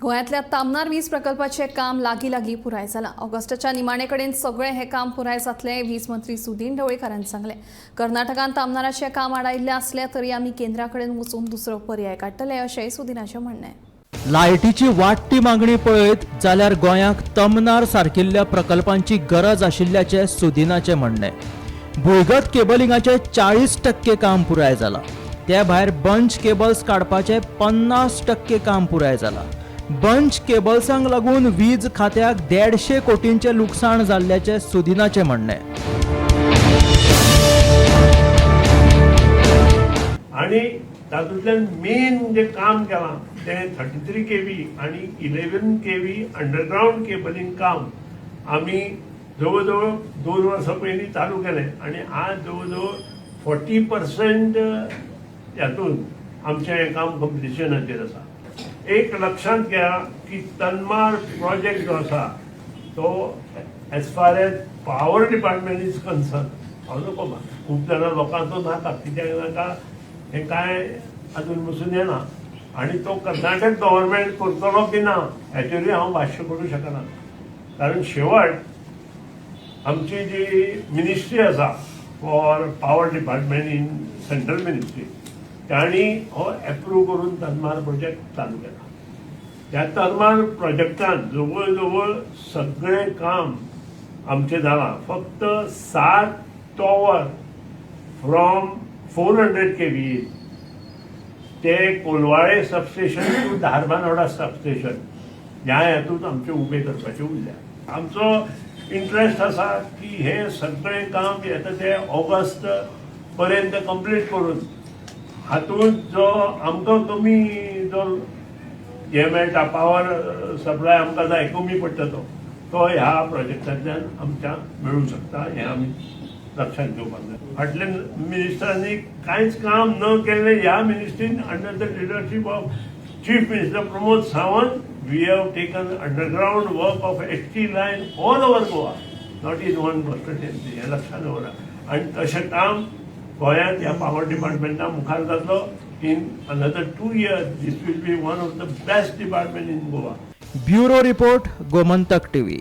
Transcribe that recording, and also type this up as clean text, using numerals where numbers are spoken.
गोंयांतल्या तामनार वीज प्रकल्पाचें काम लागीं लागीं पुराय जालां. ऑगस्टाच्या निमाणे कडेन सगळें हें काम पुराय जातलें, वीज मंत्री सुदीन ढवळीकारान सांगलें. कर्नाटकान तामनाराचें काम आडायिल्लें आसलें तरी आमी केंद्रा कडेन वचून दुसरो पर्याय काडटले, अशेंय सुदीनाचें म्हणणें. लायटीची वाडटी मागणी पळयत जाल्यार गोंयाक तमनार सारकिल्ल्या प्रकल्पांची गरज आशिल्ल्याचें सुदिनाचें म्हणणें. भुंयगत केबलिंगाचें 40% काम पुराय जालां. ते भायर बंच केबल्स काडपाचें 50% काम पुराय जालां. बंच केबल्सांक लागून वीज खात्याक 150 कोटींचें लुकसाण जाल्ल्याचें सुदिनाचें म्हणणें. आणि तातूंतल्यान मेन जे काम केलां तें 33 केव्ही आणि 11 केव्ही अंडरग्रावंड केबलिंग काम आमी जवळ जवळ 2 वर्सां पयलीं चालू केलें आनी आज जवळ जवळ 40% हातून आमचें हें काम कंप्लिशनाचेर आसा. एक लक्षांत घ्या की तन्मार प्रोजेक्ट जो आसा तो as far as power department is concern, हांव नको, खूब जाणां लोकांचो नाका, कित्याक नाका हें कांय अजून बसून येना आनी तो कर्नाटक गव्हर्मेंट करतलो की ना हेचेरूय हांव भाश्य करूं शकना, कारण शेवट आमची जी मिनिस्ट्री आसा for power department in central ministry, तांणी हो एप्रूव करून तन्मार प्रोजेक्ट चालू केला. त्या तन्मार प्रोजेक्टान जवळ जवळ सगळें काम आमचें जालां. फक्त सात tower from 400 kV ते कोलवाळे सबस्टेशन टू धारबानोडा सबस्टेशन ह्या हातूंत आमचे उबे करपाचे उरल्या. आमचो इंट्रस्ट आसा की हे सगळें काम येता ते ऑगस्ट पर्यंत कंप्लीट करून हातूंत जो आमकां कमी जो हे मेळटा, पावर सप्लाय आमकां जाय, कमी पडटा तो, तो ह्या प्रोजेक्टांतल्यान आमच्या मेळूंक शकता, हें आमी लक्षात घेवपाक जाय. फाटल्या मिनिस्टरांनी कांयच काम न केल्लें, ह्या मिनिस्ट्रीन under the leadership of Chief Minister Pramod Sawant, we have taken underground work of HT line all over Goa, not in one constituency, हें लक्षात दवरा. आनी तशें काम गोंयांत ह्या पावर डिपार्टमेंटा मुखार जातलो. In another 2 years this will be one of the best department in Goa. Bureau report, Gomantak TV.